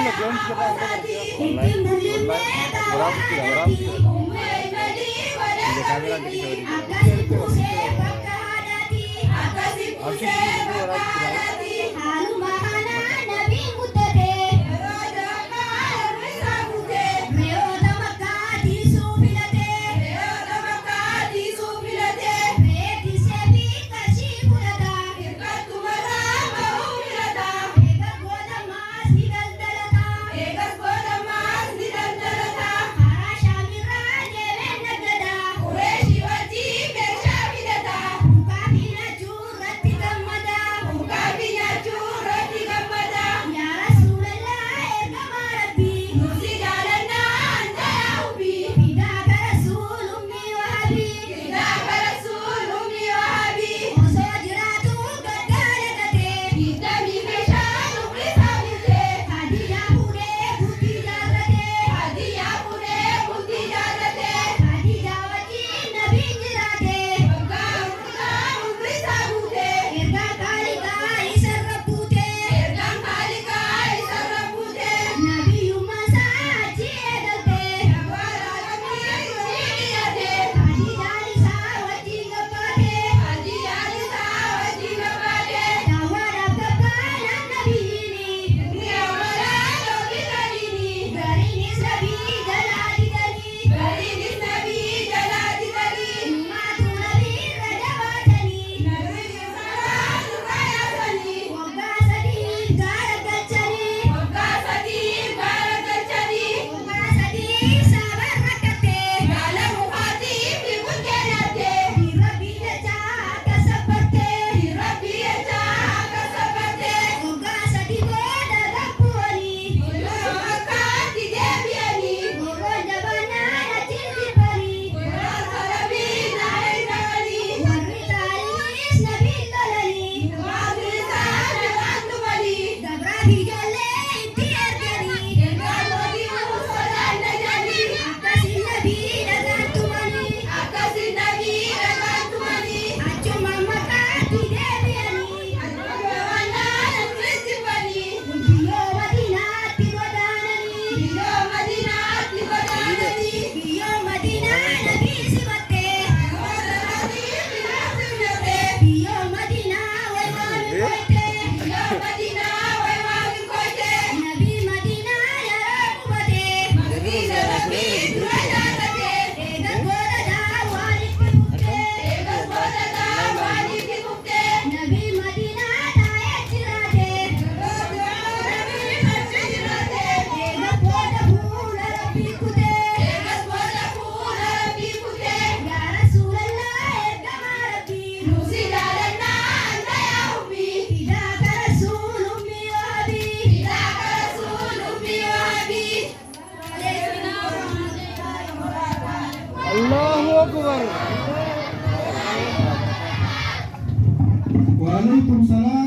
Ittiin bullimee karaa. Akkasi buusee bakka haadhaati. Haaluma kanaan nabiin guddate. Re'oota Makkaa tiisuu filate. Re'ee tiisee fi qarshii fudhata. Eegas booda maas ni daldalata. Karaa Shaamirraa deemee nagada. Mukaa fi nyaachuu irratti gammada. Yaa Rasuulallah, ergamaa Rabbii. Fidaa gara Rasuul ummii wahabii. Osoo jiraatu gaddaa lagatee. Khadijaa fuudhee bultii jaarratee. Khadijaa wajjin nabiin jiraate. Ergaan Khaaliqaa isarra buute. Nabiyyummaa isaa achi eegalte. Khadijaan isaa wajjin gabbaate. Daawwaadhaaf gabbaanaan nabiyyiini. Gariinis nabii jalaa didanii. Dhumaatuu nabii irra jabaatanii. Waggaa 3f gaara galchanii. Waggaa 3f saaban rakkattee. Diin Rabbii jecha akka sabbartee. Waggaa 3 booda gabbu'anii. Roorroon jabaannaan achi jibbanii. Warri Xaaliinis nabiin lolanii. Gabraa fi ijoollee itti erganii. Akkasiin nabii dhagaan tumanii. Achumaan Makkaatti deebi'anii. Biyyoo Madiinaatti godaananii. Biyyoo Madiinaa nabii simattee. Biyyoo Madiinaa waywaami koytee. Nabii Madiinaa yeroo qubatee. Eegas booda daawwaan itti fuftee. Nabii Madiinaa taa'ee jiraate. Eegas booda fuula Rabbii kutee. Yaa Rasuulallah, ergamaa Rabbii. Fidaaka Rasuul ummii wahabii. Allahu Akbar. Waalaikum salaam.